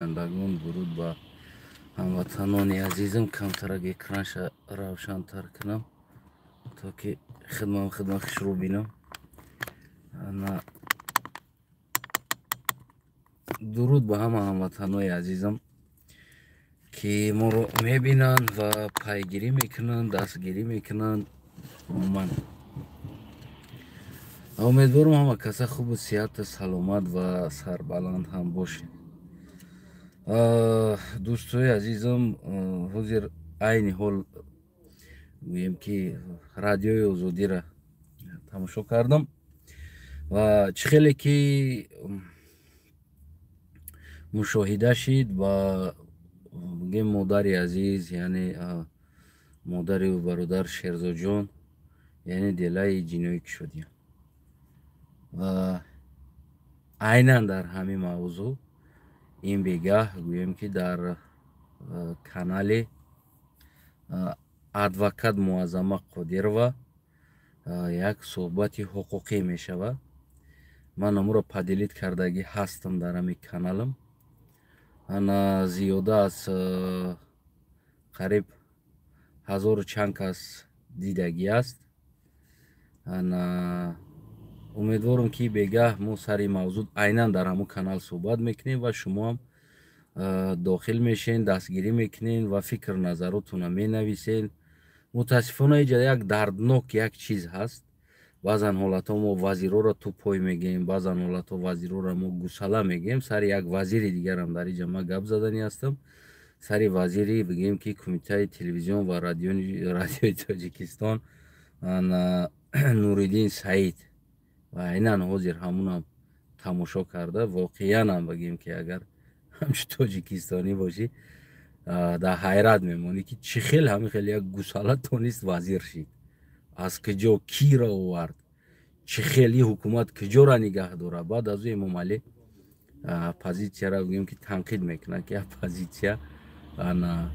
Бинандагон, дуруд ба ҳамватанони азизам. Камтарак экранша равшантар кунам, то ки хидмам хушрӯ бинам. Ана, дуруд ба ҳама ҳамватанои азизам, ки моро мебинанд ва пайгирӣ мекунанд, дастгирӣ мекунанд. Умуман умедворам, ҳама каса хубу сиҳату саломат ва сарбаланд ҳам бошед. Дӯстои азизам, ҳозир айни ҳол гӯем, ки Радиои Озодиро тамошо кардам ва чӣ хеле ки мушоҳида шид, ба гӯем, модари азиз, яъне модари бародар Шерзоҷон, яъне делаи ҷиноӣ кушодиям ва айнан дар ҳамин мавзӯъ ин бегаҳ гӯем, ки дар канали адвокат Муаззама Қодирова як суҳбати ҳуқуқӣ мешавад. Ман амуро поделить кардагӣ ҳастам дар ҳамин каналам. Ана, зиёда аз қариб ҳазору чанд кас дидагӣ аст. Ана, умедворам, ки бегаҳ мо сари мавзӯъ айнан дар ҳамун канал суҳбат мекунем ва шумоам дохил мешен, дастгирӣ мекунен ва фикр назаротонро менависен. Мутаассифона, иҷа як дарднок як чиз ҳаст. Баъзан ҳолатҳо мо вазирҳоро тупой мегӯем, баъзан ҳолатҳо вазирҳоро мо гусала мегӯем. Сари як вазири дигарам дар иҷа ман гап заданӣ ҳастам, сари вазири, бигӯем, ки Кумитаи телевизион ва радиои Тоҷикистон Нуриддин Саид. Ва айнан ҳозир ҳамунам тамошо карда, воқеанам бигӯем, ки агар ҳамчун тоҷикистонӣ бошӣ, дар ҳайрат мемонӣ, ки чӣ хел ҳамин хел як гусала тонист вазир шид, аз куҷо киро овард, чӣ хел ин ҳукумат куҷора нигаҳ дорад. Баъд аз ӯ Эмомалӣ оппозитсияро, бигӯем, ки танқид мекунад, ки оппозитсия, ана,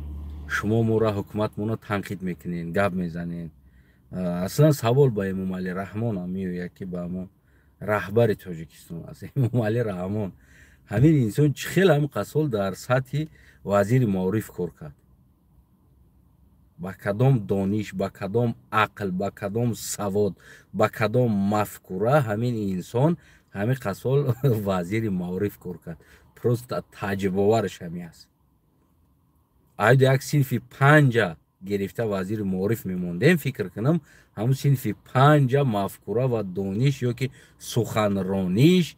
шумо моро, ҳукуматмонро танқид мекунед, гап мезанед. Аслан савол ба Эмомалӣ Раҳмонам меояд, ки ба ҳамон раҳбари Тоҷикистон аст Эмомалӣ Раҳмон, ҳамин инсон чӣ хел ҳамин қасол дар сатҳи вазири маориф кор кард? Ба кадом дониш, ба кадом ақл, ба кадом савод, ба кадом мафкура ҳамин инсон ҳамин қасол вазири маориф кор кард? Просто тааҷҷубовараш ҳамин аст. Айду як синфи панҷа гирифта вазири маориф мемондем, фикр кунам, ҳамун синфи панҷа мафкура ва дониш ё ки суханрониш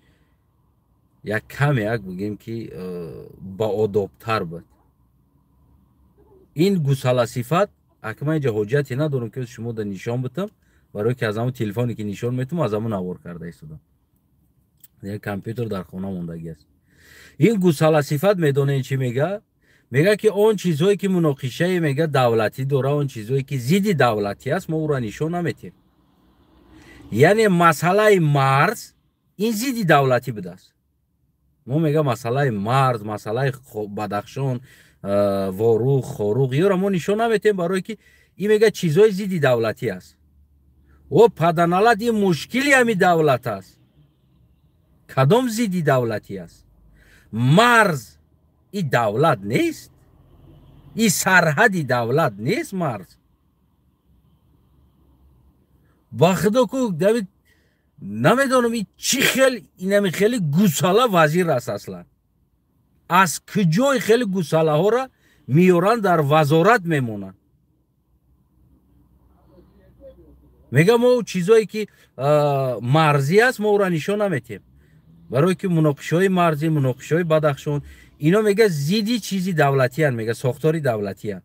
як каме, як бигем, ки баодобтар буд. Ин гусаласифат, ака, ман инҷа ҳоҷате надорам, ки шумо да нишон битам, барое ки аз ҳамун телефоне, ки нишон метам, аз ҳамун навор карда истодам, як компютер дар хона мондагӣ аст. Ин гусаласифат медонед, чӣ мега? Мега, ки он чизҳое, ки муноқишае, мега, давлатӣ дора, он чизҳое, ки зидди давлатӣ аст, мо ӯро нишон наметем. Яъне масъалаи марз ин зидди давлатӣ будааст. Мо, мега, масъалаи марз, масъалаи Бадахшон, Ворух, Хоруғ, ёро мо нишон наметем, барое ки ин, мега, чизҳои зидди давлатӣ аст. О паданалат, ин мушкили ҳами давлат аст. Кадом зидди давлатӣ аст? Марз и давлат нест, и сарҳади давлат нест марз. Ба худо ку, намедонам, и чӣ хел инами хеле гусала вазир аст. Аслан аз куҷои хеле гусалаҳоро меёранд, дар вазорат мемонанд? Мега, мо чизое, ки марзӣ аст, мо ӯро нишон наметем, барое ки муноқишаҳои марзӣ, муноқишаҳои Бадахшон, ино, мега, зидди чизи давлатиянд, мега, сохтори давлатиянд.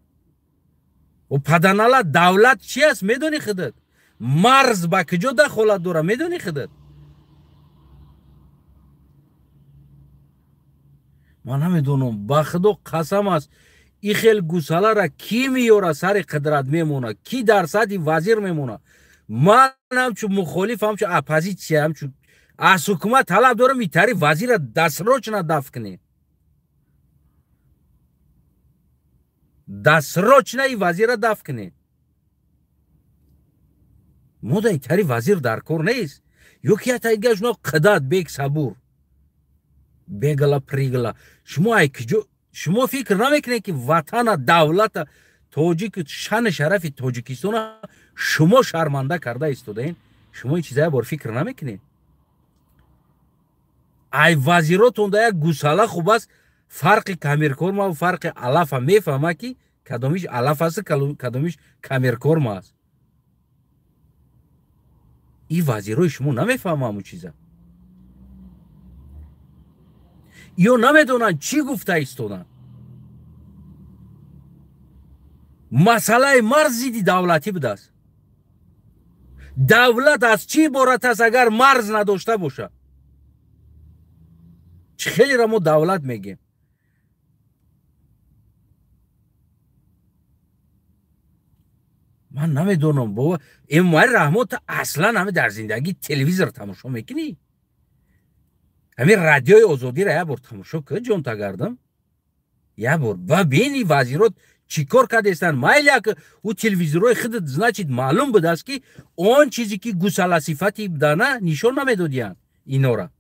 О паданала, давлат чи аст, медонӣ худат? Марз ба куҷо дахолат дора, медонӣ худат? Ман намедонам, ба худо қасам аст, и хел гусалара кӣ меёра, сари қудрат мемона, кӣ дар сатҳи вазир мемона? Ман ҳамчун мухолиф, ҳамчун оппозитсия, ҳамчун аз ҳукумат талаб дорам, итари вазира дасрочно даф кунед, дасрочно и вазира даф кунед. Мо да итари вазир дар кор нест. Ё ки ятайгашно қидат бек сабур. Бегала пригала. Шумо ай киҷо, шумо фикр намекунед, ки ватана, давлата, тоҷик, шани шарафи Тоҷикистона шумо шарманда карда истодаен? Шумо ин чиза як бор фикр намекунед? Ай вазиротон да як гусала хуб аст, фарқи камеркорма ва фарқи алафа мефаҳма, ки кадомиш алаф аст, кадомиш камеркорма аст. Ин вазирои шумо намефаҳма ҳамун чиза. Ё намедонанд чӣ гуфта истоданд. Масъалаи марз зидди давлатӣ будааст. Давлат аз чӣ иборат аст, агар марз надошта бошад? Чӣ хелеро мо давлат мегем? Ман намедонам, бобо, Эмомалӣ Раҳмон, ту аслан ҳами дар зиндагӣ телевизор тамошо мекунӣ? Ҳамин радиои Озодиро як бор тамошо кун, ҷон тагардам. Як бор ба бини вазирот чӣ кор кардестанд. Майли, як ӯ телевизорҳои худат, значит, маълум будааст, ки он чизе ки гусаласифати будана нишон намедодиянд инора.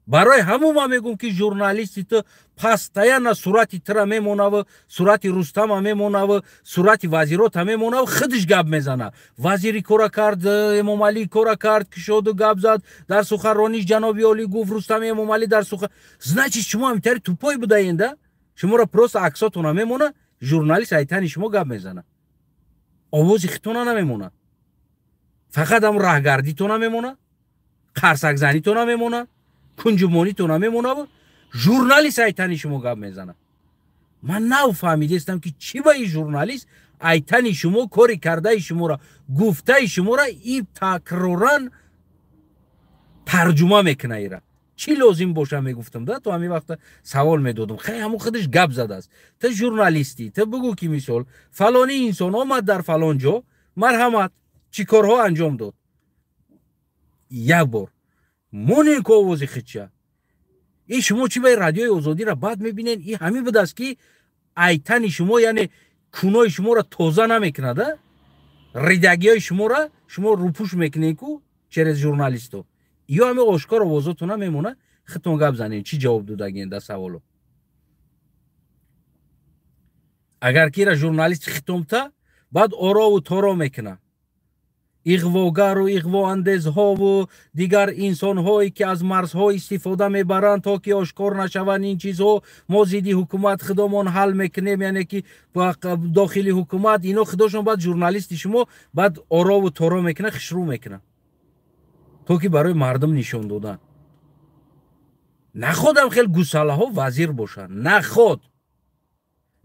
Барои ҳамун ман мегӯм, ки журналисти ту постоянно сурати тура мемонаву, сурати Рустама мемонаву, сурати вазирота мемонаву, худаш гап мезана. Вазири кора кард, Эмомалӣ кора кард, кишоду гап зад, дар суханрониш ҷаноби олӣ гуфт, Рустами Эмомалӣ дар сухан. Значит, шумо ҳамитари тупой будаен, да? Шуморо просто аксотона мемона, журналист айтани шумо гап мезана. Овози хитона намемона. Фақат ҳам раҳгардитона мемона, қарсакзанитона мемона, кунҷумонитона мемонаву журналист айтани шумо гап мезана. Ман нав фаҳмидастам, ки чӣ ба ин журналист айтани шумо, кори кардаи шуморо, гуфтаи шуморо и такроран тарҷума мекуна ира. Чӣ лозим боша мегуфтам, да, то ҳамин вақта савол медодам. Хай, ҳамун худаш гап задааст. Ту журналистӣ, ту бугӯ, ки мисол фалони инсон омад дар фалон ҷо, марҳамат, чӣ корҳо анҷом дод. Як бор монен ку овози хича. И шумо чӣ ба радиои Озодиро бад мебинен? И ҳамин будааст, ки айтани шумо, яъне кунои шуморо тоза намекунад, а? Ридагиҳои шуморо шумо рӯпӯш мекунед ку через журналисто. Ё ҳамин ошкор овозотона мемона, худтон гап занед, чӣ ҷавоб додагиен дар саволо. Агар ки ира журналист хитомта, баъд орову торо мекунад. Иғвогару иғвоандезҳову дигар инсонҳое, ки аз марзҳо истифода мебаранд, то ки ошкор нашаванд ин чизҳо, мо зидди ҳукумат худомон ҳал мекунем, яъне ки дохили ҳукумат ино худошон. Баъд журналисти шумо баъд орову торо мекунад, хишрӯ мекунад, то ки барои мардум нишон додан. Находам хел гусалаҳо вазир бошанд. Наход.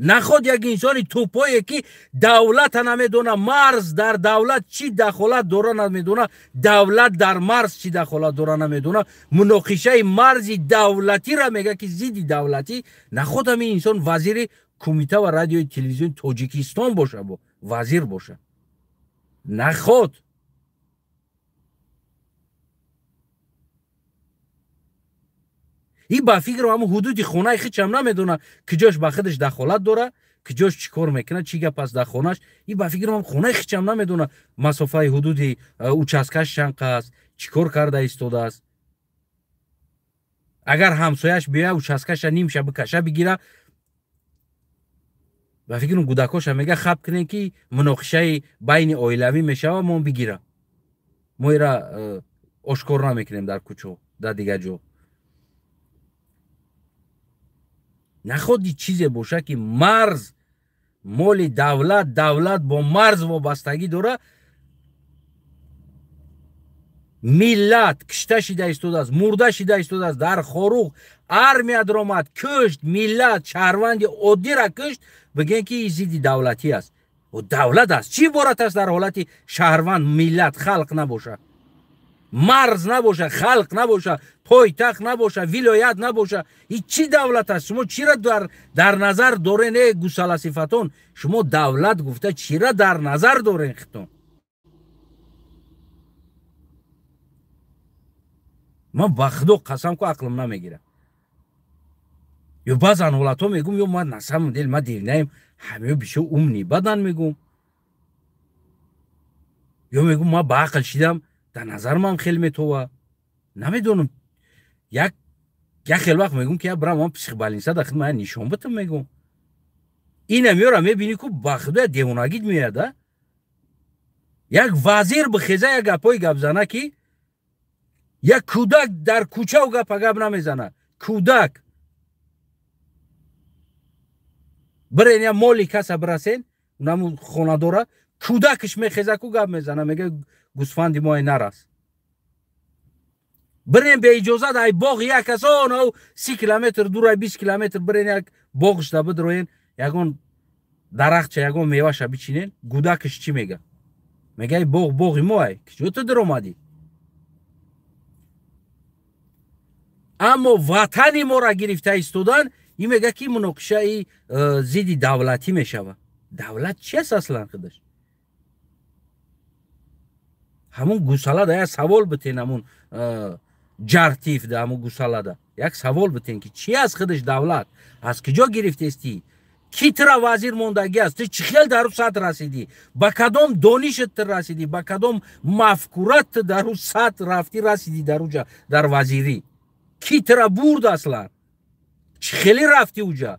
Наход як инсони тупое, ки давлата намедона, марз дар давлат чӣ дахолат дора намедона, давлат дар марз чӣ дахолат дора намедона, муноқишаи марзи давлатиро мега, ки зидди давлатӣ. Наход ҳамин инсон вазири кумита ва радиои телевизиони Тоҷикистон боша, бо вазир боша. Наход. И ба фикру ҳамун ҳудуди хонаи хичам намедона, киҷош ба худаш дахолат дора, киҷош чӣ кор мекунад, чӣ гап аст дар хонаш. И ба фикрам ҳам хонаи хичам намедона, масофаи ҳудуди участкаш чанд аст, чӣ кор карда истодааст. Агар ҳамсояш биёя, участкаша нимша бикаша бигира, ба фикрам гудакоша мега, хаб кунем, ки муноқишаи байни оилавӣ мешава, мо бигира. Мо ира ошкор намекунем дар кӯчо, дар дигар ҷо. Находи чизе боша, ки марз моли давлат, давлат бо марз вобастагӣ дора, миллат кишта шида истодааст, мурда шида истодааст. Дар Хоруғ армия даромад, кушт миллат, шаҳрванди оддира кушт, бигӯем, ки зидди давлатӣ аст. Давлат аст чӣ иборат аст дар ҳолати шаҳрванд, миллат, халқ набошад, марз набоша, халқ набоша, пойтахт набоша, вилоят набоша? И чӣ давлат аст? Шумо чира дар назар дорен, э гусаласифатон? Шумо давлат гуфта чира дар назар дорен хитон? Ман ба худо қасам ку, ақлм намегирад. Ё баъзан ҳолатҳо мегӯм, ё ман на самом деле ман девинаем, ҳамаё бисёр умный бадан мегӯм, ё мегӯм, ман ба ақл шидам, дар назар ман хеле метова. Намедонам, як Як хел вақт мегӯм ки я брам он психболница да хидма нишон битам мегӯм. Ина меёра мебинӣ ку ба худоя девонагит меояд, а? Як вазир бихеза як гапҳои гап зана ки як кӯдак дар кӯчау гапа гап намезана. Кӯдак бирен я моли каса бирасен, наму хонадора кӯдакаш мехеза ку гап мезана, мега гӯсфанди мо нарас. Бирен беиҷозат ай боғ як кас онау 30 километр дур, ай 20 километр бирен як боғшда бидроен, ягон дарахтча, ягон меваша бичинен, гӯдакаш чӣ мега? Мега ай боғ боғи мо ай, куҷо ту даромадӣ? Аммо ватани моро гирифта истодан, ин мега ки муноқишаи зидди давлатӣ мешавад. Давлат чи аст аслан худаш? Ҳамун гусалада як савол битен, ҳамун ҷартиф да ҳамун гусалада як савол битен ки чи аст худаш давлат? Аз куҷо гирифтестӣ? Ки тура вазир мондагӣ аст? Ту чӣ хел дар ӯ сатҳ расидӣ? Ба кадом донишат ту расидӣ? Ба кадом мафкурат ту дар ӯ сатҳ рафтӣ расидӣ дар уҷа дар вазирӣ? Ки тура бурд аслан? Чӣ хеле рафтӣ уҷа?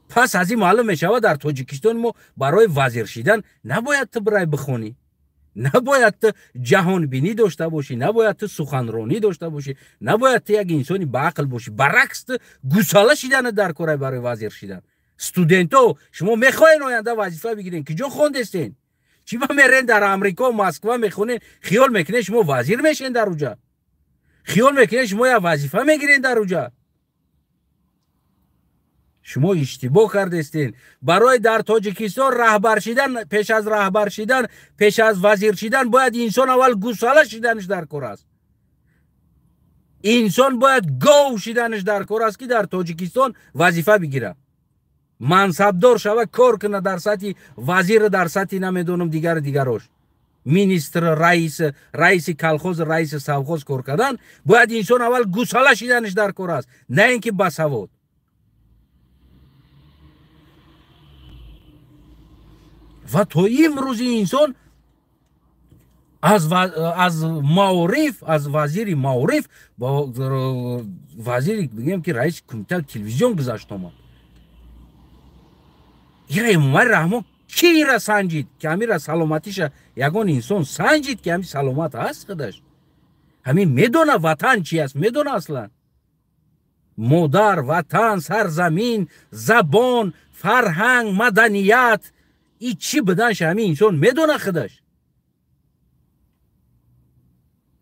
Пас аз ин маълум мешавад дар Тоҷикистон мо барои вазир шидан набояд ту бирай бихонӣ, набояд ту ҷаҳонбинӣ дошта бошӣ, набояд ту суханронӣ дошта бошӣ, набояд ту як инсони баақл бошӣ. Баръакс ту гусала шидана дар корай барои вазир шидан. Студентҳо, шумо мехоҳен оянда вазифа бигирен, куҷо хондестен? Чӣ ба мерен дар Амрико, Москва мехонен, хиёл мекунен шумо вазир мешен дар уҷа? Хиёл мекунен шумо як вазифа мегирен дар уҷа? Шумо иштибоҳ кардестен. Барои дар Тоҷикистон раҳбар шидан, пеш аз раҳбар шидан, пеш аз вазир шидан бояд инсон аввал гусала шиданаш дар кор аст. Инсон бояд гов шиданаш дар кор аст ки дар Тоҷикистон вазифа бигирад, мансабдор шава, кор кунад дар сатҳи вазир, дар сатҳи намедонам дигар дигарош, министр, раис, раиси колхоз, раиси совхоз кор кардан бояд инсон аввал гусала шиданаш дар кор аст, на ин ки басавод. Ва то имрӯз инсон аз маориф, аз вазири маориф ба вазири бигем ки раиси кумитаи телевизион гузашт омад. Ира Эмомалӣ Раҳмон кира санҷид ки ҳамира саломатиша ягон инсон санҷид ки ҳамин саломат ҳаст худаш? Ҳамин медона ватан чи аст, медона аслан? Модар, ватан, сарзамин, забон, фарҳанг, маданият, и чӣ буданша ҳамин инсон медона худаш?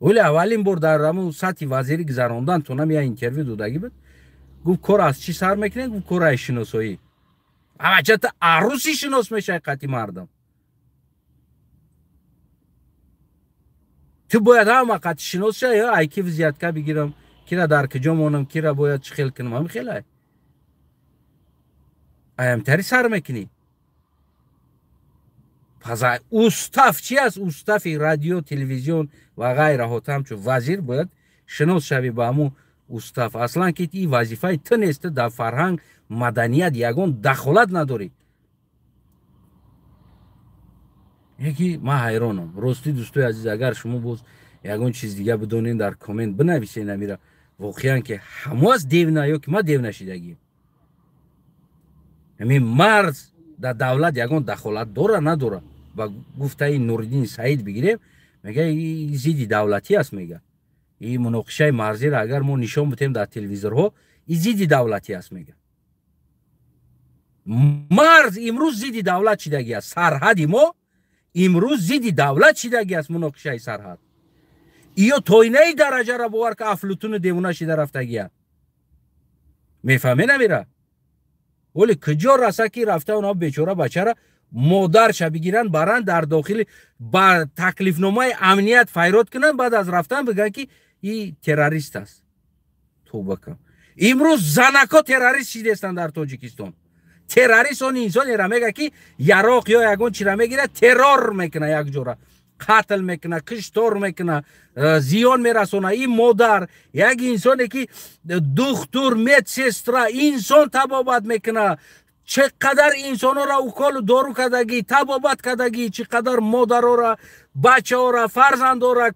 Вале аввалин бор дар ҳамун сатҳи вазирӣ гузарондан тонам як интервю додагӣ буд. Гуфт кор аз чӣ сар мекунед? Гуфт кор аз шиносоӣ. Авача ту арӯси шинос мешавӣ қати мардам. Ту бояд ҳама қати шинос шавӣ, ай ки визиятка бигирам, кира дар куҷо монам, кира бояд чӣ хел кунам, ҳамин хелай. Аямтари сар мекунӣ. Пас устав чи аст? Устави радио, телевизион ва ғайраҳо. Ҳамчун вазир бояд шинос шавӣ ба ҳамун устав. Аслан ки ин вазифаи ту нест, ту дар фарҳанг, маданият ягон дахолат надорӣ. Яки ман ҳайронам. Ростӣ дӯстои азиз, агар шумо боз ягон чиз дига бидонед дар коммент бинависед амира. Воқеан ки ҳамо аст девна ё ки ман дев нашидагием? Ҳамин марз дар давлат ягон дахолат дора надора? Ба гуфтаи Нуриддин Саид бигирем, мега зидди давлатӣ аст, мега. Ин муноқишаи марзиро агар мо нишон битем дар телевизорҳо, ин зидди давлатӣ аст, мега. Марз имрӯз зидди давлат шидагӣ аст. Сарҳади мо имрӯз зидди давлат шидагӣ аст, муноқишаи сарҳад. Иё то инаи дараҷаро бовар ки афлутуну девона шида рафтагия. Мефаҳме намира? Вале куҷо раса ки рафта онҳо бечора бачара модарша бигиранд, баранд дар дохили ба таклифномаи амният файрод кунанд, баъд аз рафтан бигӯянд ки и террорист аст. Тавба кун. Имрӯз занако террорист шидестанд дар Тоҷикистон. Террорист он инсонеро мега ки яроқ ё ягон чиро мегирад, террор мекуна, якҷора қатл мекуна, киштор мекуна, зиён мерасона. Ин модар як инсоне ки духтур, медсестра, инсон табобат мекуна, чӣ қадар инсонҳоро уколу дору кардагӣ, табобат кардагӣ, чӣ қадар модарора, бачаҳора, фарзандора,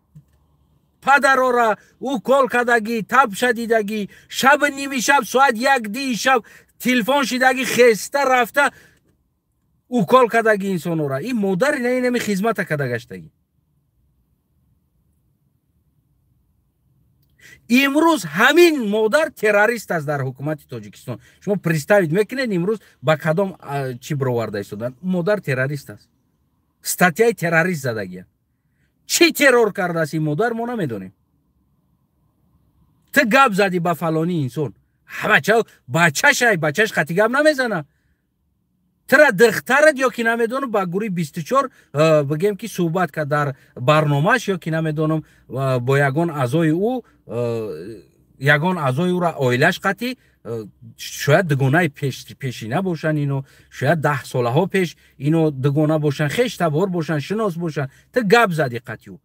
падарора укол кардагӣ, таб шадидагӣ, шаби ними шаб соат 1-2 шаб телефон шидагӣ, хеста рафта укол кардагӣ инсонора. Ин модар ина инами хизмата карда гаштагӣ. Имрӯз ҳамин модар террорист аст дар ҳукумати Тоҷикистон. Шумо представить мекунед имрӯз ба кадом чӣ бироварда истодан? Модар террорист аст, статьяи террорист задагия. Чӣ террор кардааст ин модар, мо намедонем. Ту гап задӣ ба фалонӣ инсон, бачашай, бачаш хати гап намезана. Тра духтарат ё ки намедонам ба гурӯҳи 24 бигем ки суҳбат кард дар барномааш, ё ки намедонам бо ягон аъзои ӯ, ягон аъзои ӯра оилаш қатӣ, шояд дугонаи пешина бошанд ино, шояд 10 солаҳо пеш ино дугона бошанд, хештабор бошанд, шинос бошанд. Ту гап задӣ қатӣ ӯ.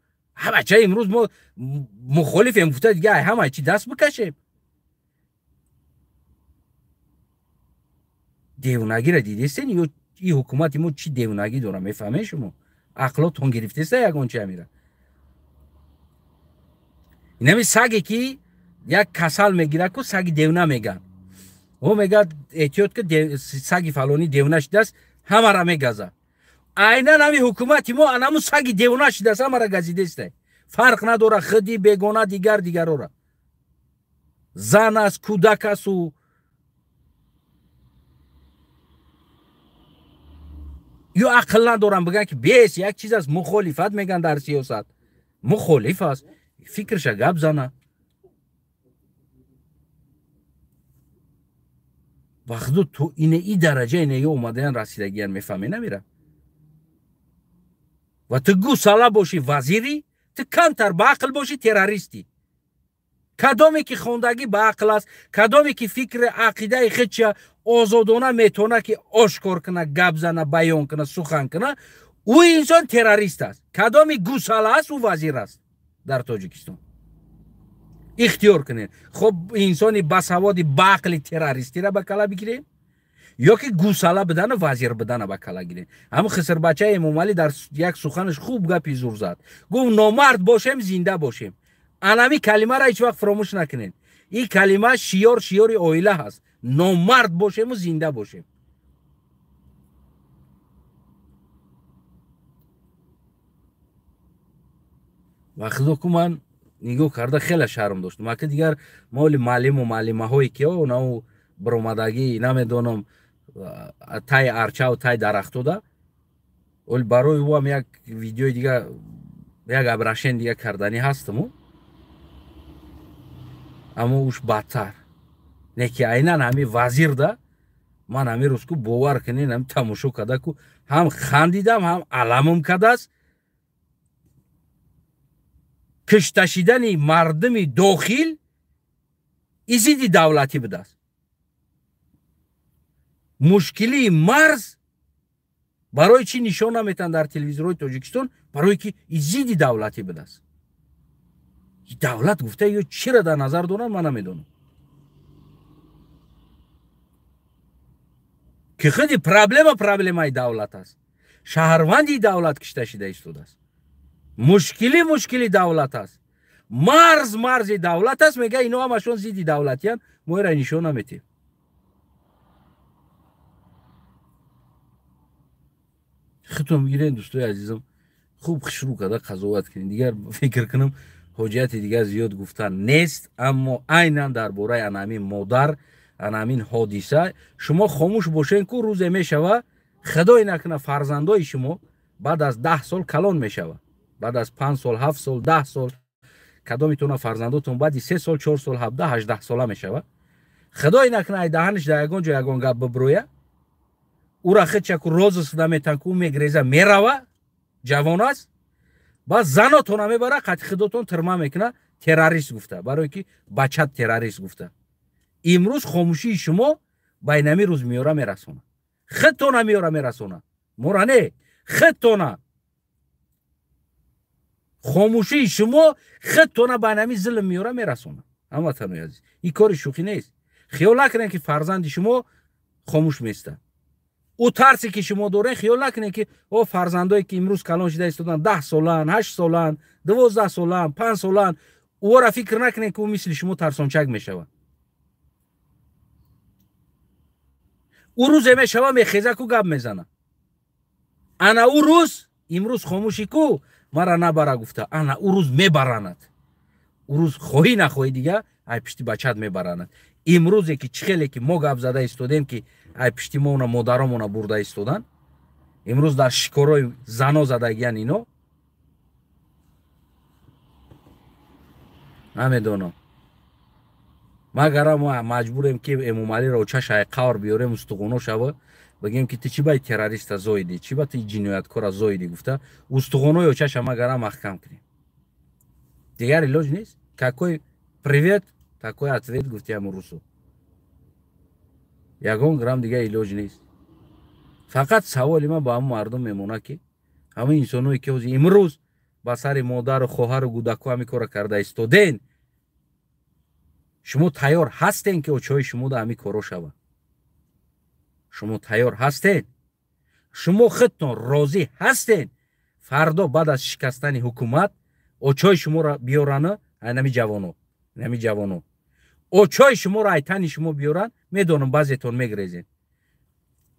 Бача имрӯз мо мухолифем, гуфта дига ҳама чӣ даст бикашем. Девонагиро дидестен ё и ҳукумати мо чӣ девонагӣ дора, мефаҳмед шумо? Ақлотон гирифтеста ягон чи амира? Инами саге ки як касал мегирад ку, саги девна меган. Ӯ мегӯяд эҳтиёт ки саги фалонӣ девна шидааст, ҳамара мегаза. Айнан ҳами ҳукумати мо анаму саги девна шидааст, ҳамара газидеста. Фарқ надора худи бегона дигар дигарора. Зан аст, кӯдак аст ӯ. Ё ақл надорам бигӯянд ки бес як чиз аст, мухолифат мегӯянд дар сиёсат. Мухолиф аст, фикрша гап зана. Вақту ту ине и дараҷа ине ё омадаян расидагиян мефаҳме намира. Ва ту гусала бошӣ вазирӣ, ту камтар ба ақл бошӣ террористӣ. Кадоме ки хондагӣ ба ақл аст, кадоме ки фикри ақидаи худша озодона метавона ки ошкор куна, гап зана, баён куна, сухан куна, ӯ инсон террорист аст. Кадоми гусала аст, ӯ вазир аст дар Тоҷикистон. Ихтиёр кунед. Хоб инсони басаводи ба ақли террористира ба кала бигирем ё ки гусала бидану вазир бидана ба кала гирем. Ҳамун хисрбачаи Эмомалӣ дар як суханаш хуб гапи зур зад. Гуфт номард бошем, зинда бошем. Анами калимаро ҳеҷ вақт фаромӯш накунед. Ин калима шиёр шиёри оила ҳаст. Номард бошему зинда бошем. Ва худо ку ман нигоҳ карда хеле шарм доштам. Ака дигар моли маълиму маълимаҳое ки онау баромадагӣ намедонам тай арчаву тай дарахтода, ол барои ӯам як видеои дига, як абрашен дига карданӣ ҳастаму. Аммо уш бадтар. Не ки айнан ҳами вазирда ман ҳами рӯз ку бовар кунед, ҳами тамошо карда ку ҳам хандидам, ҳам аламам кардааст. Кишта шидани мардуми дохил и зидди давлатӣ будааст. Мушкилии марз барои чӣ нишон наметаҳанд дар телевизорҳои Тоҷикистон? Барое ки и зидди давлатӣ будааст. Давлат гуфта ё чиро дар назар доранд, ман намедонам. Ки худи проблема проблемаи давлат аст. Шаҳрванди давлат кишта шида истодааст. Мушкили мушкили давлат аст. Марз марзи давлат аст. Мега ино ҳамашон зидди давлатиян, мо ира нишон наметем. Худтон бигирен дӯстои азизам, хуб хушрӯ карда қазоват кунед. Дигар фикр кунам ҳоҷияти дигар зиёд гуфтан нест, аммо айнан дар бораи анамин модар, анамин ҳодиса шумо хомӯш бошен ку рӯзе мешава, худое накуна фарзандои шумо баъд аз 10 сол калон мешава. Баъд аз 5 сол, 7 сол, 10 сол кадомитона фарзандотон баъди 3 сол, 4 сол, 17, 18 сола мешава. Худое накуна ай даҳанаш дар ягон ҷо ягон гап бибрӯя, ӯра худчаку розыск наметан ку мегреза мерава, ҷавон аст, баъд занотона мебара, қати худотон тирма мекуна, террорист гуфта, барое ки бачат террорист гуфта. Имрӯз хомӯшии шумо ба инами рӯз меёра мерасона. Худтона меёра мерасона. Мора не, худтона. Хомӯшии шумо худтона ба инами зулм меёра мерасона. Ҳамватанои азиз, ин кори шӯхӣ нест. Хиёл накунед ки фарзанди шумо хомӯш меистад. Ӯ тарсе ки шумо дорен, хиёл накунед ки о фарзандое ки имрӯз калон шида истодан, 10 солаанд, 8 солаанд, 12 солаанд, 5 солаанд, ӯро фикр накунед ки ӯ мисли шумо тарсончак мешавад. Ӯ рӯзе мешава, мехеза ку гап мезана. Ана ӯ рӯз имрӯз хомӯшӣ ку мара набара гуфта, ана ӯ рӯз мебаранад. Ӯ рӯз хоҳӣ нахоҳӣ дига ай пишти бачат мебаранад. Имрӯзе ки чӣ хеле ки мо гап зада истодем, ки ай пишти моона модаромона бурда истодан, имрӯз дар шикорои зано задагиян ино, намедонам. Магара мо маҷбурем ки Эмомалиро чашаи қавр биёрем, устуғоно шава, бигем ки ту чӣ ба террориста зоидӣ, чӣ ба ту ҷинояткора зоидӣ гуфта, устуғонои очаша магара маҳкам кунем. Дигар илоҷ нест. Какой привет, такой ответ, гуфтиам русу. Ягон грамм дигар илоҷ нест. Фақат саволи ман ба ҳамон мардум мемонад, ки ҳамин инсоное ки ҳозир имрӯз ба сари модару хоҳару кӯдаку ҳамин корро карда истоден, шумо тайёр ҳастен ки очаҳои шумо да ҳамин корро шавад? Шумо тайёр ҳастен? Шумо худтон розӣ ҳастен фардо баъд аз шикастани ҳукумат очаҳои шуморо биёрану нами ҷавоно, нами ҷавоно очаҳои шуморо ай тани шумо биёранд? Медонам баъзетон мегрезен,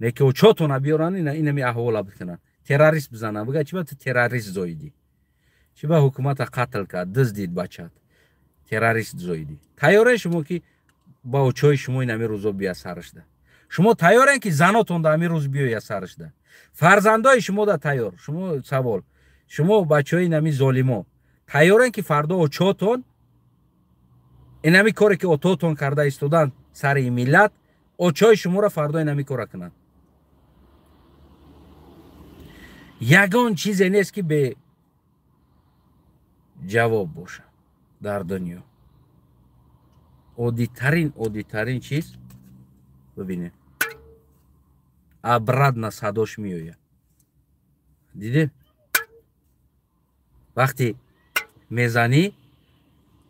лекин очаҳотона биёранд, инами аҳвола бикунанд, террорист бизананд, бигӯяд чӣ ба ту террорист зоидӣ, чӣ ба ҳукумата қатл кард, дуздид бачат, террорист зоидӣ. Тайёрен шумо ки ба очаҳои шумо инами рӯзо бия сарашда? Шумо тайёрен ки занотон да ҳамин рӯз биёя сарашда? Фарзандои шумо да тайёр? Шумо савол, шумо бачаҳои инами золимо тайёрен ки фардо очаҳотон инами коре ки отоотон карда истодан сари миллат, очаҳои шуморо фардо инами кора кунанд? Ягон чизе нест ки бе ҷавоб бошад дар дунё. Оддитарин чиз бибинед, обратно садош меояд. Дидед? Вақте мезанӣ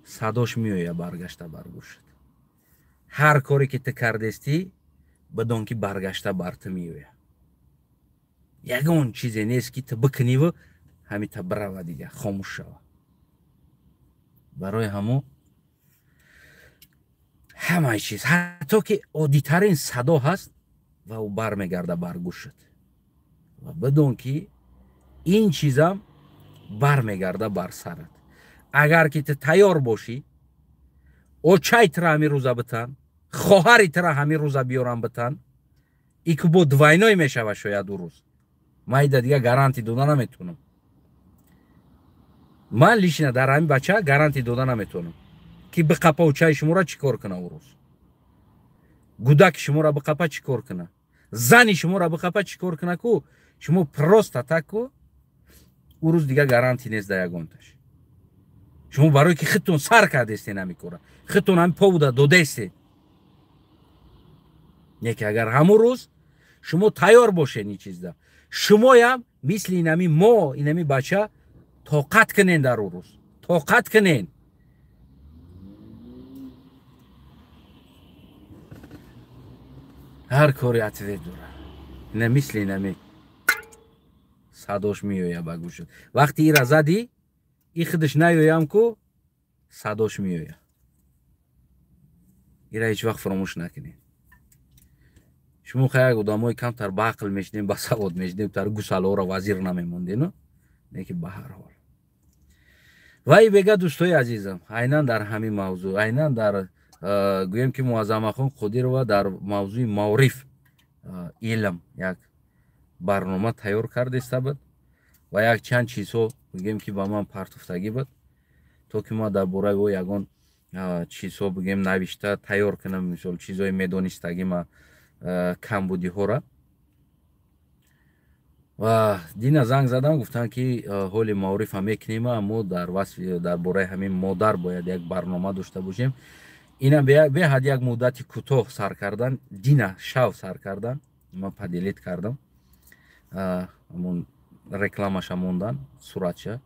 садош меояд баргашта бар гӯшат. Ҳар коре ки ту кардестӣ, бидон ки баргашта бар ту меояд. Ягон чизе нест ки ту бикуниву ҳамита бирава дига, хомӯш шава. Барои ҳамо ҳамаи чиз, ҳатто ки оддитарин садо ҳаст ва ӯ бармегарда бар гӯшат. Ва бидон ки ин чизам бармегарда бар сарат. Агар ки ту тайёр бошӣ, очаи тура ҳамин рӯза битан, хоҳари тура ҳамин рӯза биёрам битан, ику бо двойной мешава шояд ӯ рӯз. Ман ида дига гарантӣ дода наметавонам. Ман лично дар ҳамин бача гарантӣ дода наметавонам ки биқапа очаи шуморо чӣ кор куна ӯ рӯз. Гудаки шуморо биқапа чӣ кор куна, зани шуморо биқапа чӣ кор куна, ку шумо просто так ку ӯ рӯз дига гарантӣ нест дар ягонташ. Шумо барое ки худтон сар кардестен ҳамин кора, худтон ҳамин повода додестед. Не ки агар ҳамун рӯз шумо тайёр бошед ин чизда, шумоям мисли инами мо, инами бача тоқат кунен дар ӯ рӯз, тоқат кунен. Ҳар кори ответ дорад. Ина мисли инами садош меояд ба гӯшат. Вақте ира задӣ, и худаш наёям ку садош меояд. Ира ҳеҷ вақт фаромӯш накунед. Шумо хай як одамои камтар ба ақл мешидем, ба савод мешидем, тар гусалаҳоро вазир намемондену, лекин ба ҳар ҳол. Вай бега дӯстои азизам, айнан дар ҳамин мавзӯъ, айнан дар гӯем ки Муаззамахон Қодирова дар мавзӯи маориф, илм як барнома тайёр кардеста буд ва як чанд чизҳо бигем ки ба ман партуфтагӣ буд, то ки ман дар бораи ӯ ягон чизҳо бигем навишта тайёр кунам, мисол чизҳои медонистагӣ ма камбудиҳоро. Ва дина занг задам, гуфтанд ки ҳоли маорифа мекунем, аммо дар васфи дар бораи ҳамин модар бояд як барнома дошта бошем. Инам беҳад як муддати кӯтоҳ сар кардан, дина шав сар кардан, ман поделит кардам, ҳамон рекламаша мондан, суратша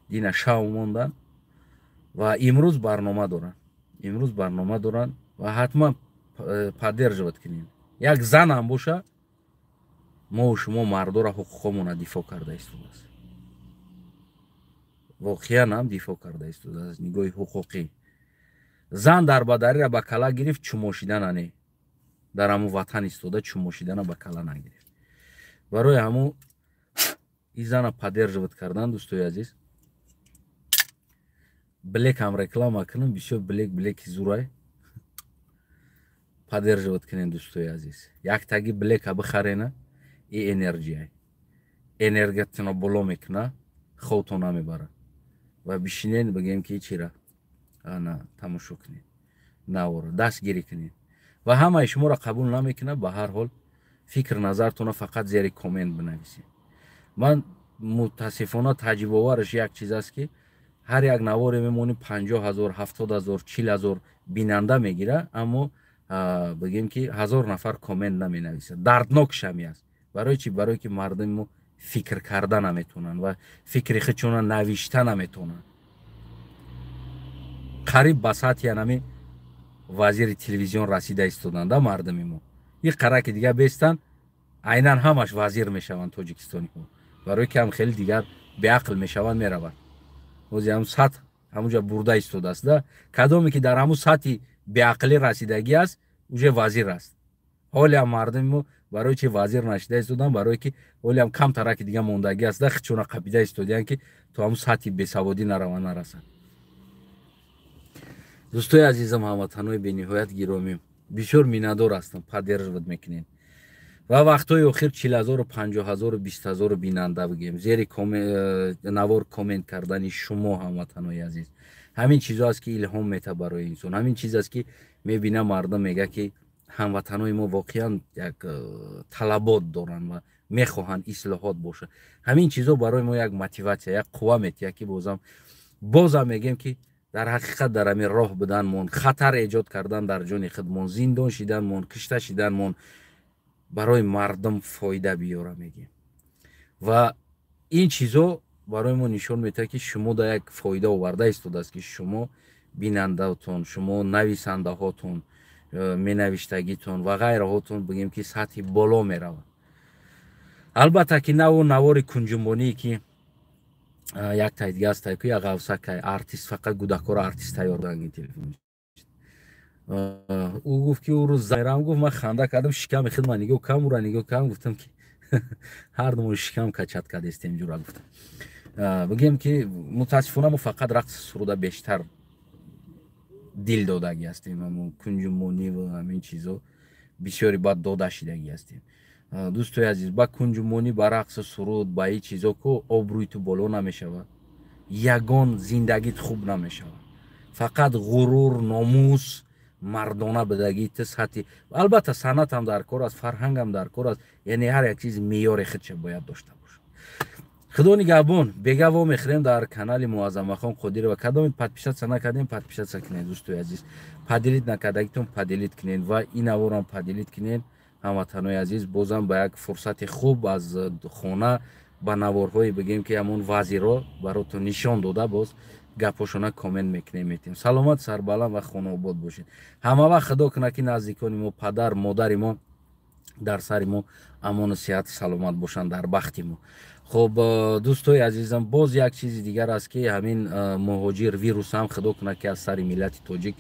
дина шав мондан ва имрӯз барнома доранд, имрӯз барнома доранд ва ҳатман поддерживать кунем. Як занам боша, Мову шумо мардора ҳуқуқҳомона дифоъ карда истодааст, воқеан ҳам дифоъ карда истодааст. Нигоҳи ҳуқуқӣ, зан дарбадариро ба кала гирифт, чумошидана не, дар ҳамун ватан истода чумошидана ба кала нагирифт. Барои ҳамун и зана поддерживать кардан, дӯстои азиз, Блекам реклама кунам, бисёр Блек, Блеки зурай поддерживать кунем, дӯстои азиз. Яктаги Блека бихарена, и энергияй, энергиятонро боло мекуна, хобтон намебара ва бишинен, бигем ки чира ана тамошо кунед, навора дастгирӣ кунед ва ҳамаи шуморо қабул намекунад. Ба ҳар ҳол, фикр назартона фақат зери коммент бинависед. Ман мутаассифона таъҷибовараш як чиз аст, ки ҳар як наворе мемонӣ, 50 000, 70 000, 40 000 бинанда мегира, аммо бигем ки 1000 нафар коммент наменависад. Дарднок шами аст. Барои чӣ? Барое ки мардуми мо фикр карда наметавонанд ва фикри худшона навишта наметавонанд. Қариб ба сатҳи анами вазири телевизион расида истоданда мардуми мо. И қараки дига бестанд, айнан ҳамаш вазир мешаванд тоҷикистониҳо, барое ки ҳам хеле дигар беақл мешаванд, мераванд. Ози ҳам сатҳ ҳамуҷа бурда истодааст да. Кадоме ки дар ҳамун сатҳи беақлӣ расидагӣ аст, уже вазир аст. Ҳолиам мардуми мо барои чи вазир нашида истоданд? Барое ки ҳолиам камтараки дига мондагӣ аст да, хичона қапида истодиянд, ки то ҳамун сатҳи бесаводӣ нараванд, нарасанд. Дӯстои азизам, ҳамватанои бениҳоят гиромӣ, бисёр миннатдор ҳастам, поддерживать мекунед ва вақтҳои охир 40 0-у, 50 0-у, 20 0-у бинанда бигем, зери навор коммент кардани шумо, ҳамватанои азиз, ҳамин чизо аст, ки илҳом мета барои инсон. Ҳамин чиз аст, ки мебина мардум, мега, ки ҳамватанои мо воқеан як талабот доранд ва мехоҳанд ислоҳот бошад. Ҳамин чизо барои мо як мотиватсия, як қувва метиҳад, ки бозам мегем, ки дар ҳақиқат дар ҳамин роҳ буданмон, хатар эҷод кардан дар ҷони худмон, зиндон шиданмон, кишта шиданмон барои мардум фоида биёра мегем. Ва ин чизо барои мо нишон медиҳад, ки шумо да як фоида оварда истодааст, ки шумо бинандаотон, шумо нависандаҳотон, менавиштагитон ва ғайраҳотон, бигем ки сатҳи боло меравад. Албатта ки наву навори кунҷумбоние, ки як тай дига аст, ку як ғавсакай артист, фақат гудакоро артист тайёр телефон. Ӯ гуфт, ки ӯ рӯз мерам, гуфт, ман ханда кардам, шиками худ ман нигоҳ кам, ӯра нигоҳ кам, гуфтам, ки ҳар думон шикам качать кардестем ҷура, гуфтам. Бигем, ки мутаассифона мо фақат рақси суруда бештар дил додагӣ ҳастем, кунҷумонӣ ва ҳамин чизо бисёре баъд дода шидагӣ ҳастем. Дӯстои азиз, ба кунҷумонӣ, ба рақсу суруд, ба ин чизо ку обрӯи ту боло намешавад, ягон зиндагит хуб намешавад. Фақат ғурур, номус, мардона будагии ту сатҳи. Албатта, санъатам дар кор аст, фарҳангам дар кор аст, яъне ҳар як чиз меъёри худша бояд дошта бошад. Худо нигаҳбон. Бега во мехӯрем дар канали Муаззамахон Қодирова. Кадоме подписаться накардем, подписаться кунед, дӯстои азиз. Поделить накардагитон, поделить кунед ва ин наворам поделить кунед, ҳамватанои азиз. Бозам ба як фурсати хуб аз хона ба наворҳое, бигем ки ҳамон вазиро баротон нишон дода, боз гапошона коммент мекунем, метем. Саломат, сарбаланд ва хонаобод бошед ҳама вақт. Худо кунад, ки наздикони мо, падар, модари мо дар сари мо амону сиҳату саломат бошанд, дар бахти мо. Хуб, дӯстои азизам, боз як чизи дигар аст, ки ҳамин муҳоҷир вирусам, худо кунад, ки аз сари миллати тоҷик,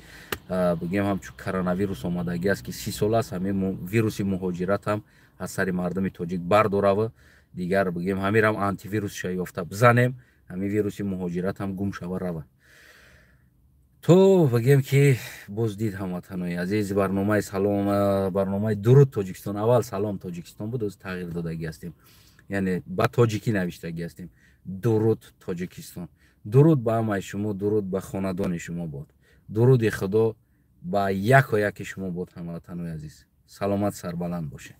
бигем, ҳамчун коронавирус омадагӣ аст, ки 30 сол аст, ҳамин вируси муҳоҷират ҳам аз сари мардуми тоҷик бардораву дигар, бигем, ҳамирам антивирусша ёфта бизанем, ҳамин вируси муҳоҷират ҳам гум шава, рава. То, бигем, ки боздид, ҳамватанои азиз, барномаи салом, барномаи «Дуруд, Тоҷикистон». Аввал «Салом, Тоҷикистон» буд, оз тағйир додагӣ ҳастем, яъне ба тоҷикӣ навиштагӣ ҳастем «Дуруд, Тоҷикистон». Дуруд ба ҳамаи шумо, дуруд ба хонадони шумо бод, дуруди Худо ба яко яки шумо бод, ҳамватанои азиз. Саломат, сарбаланд бошед.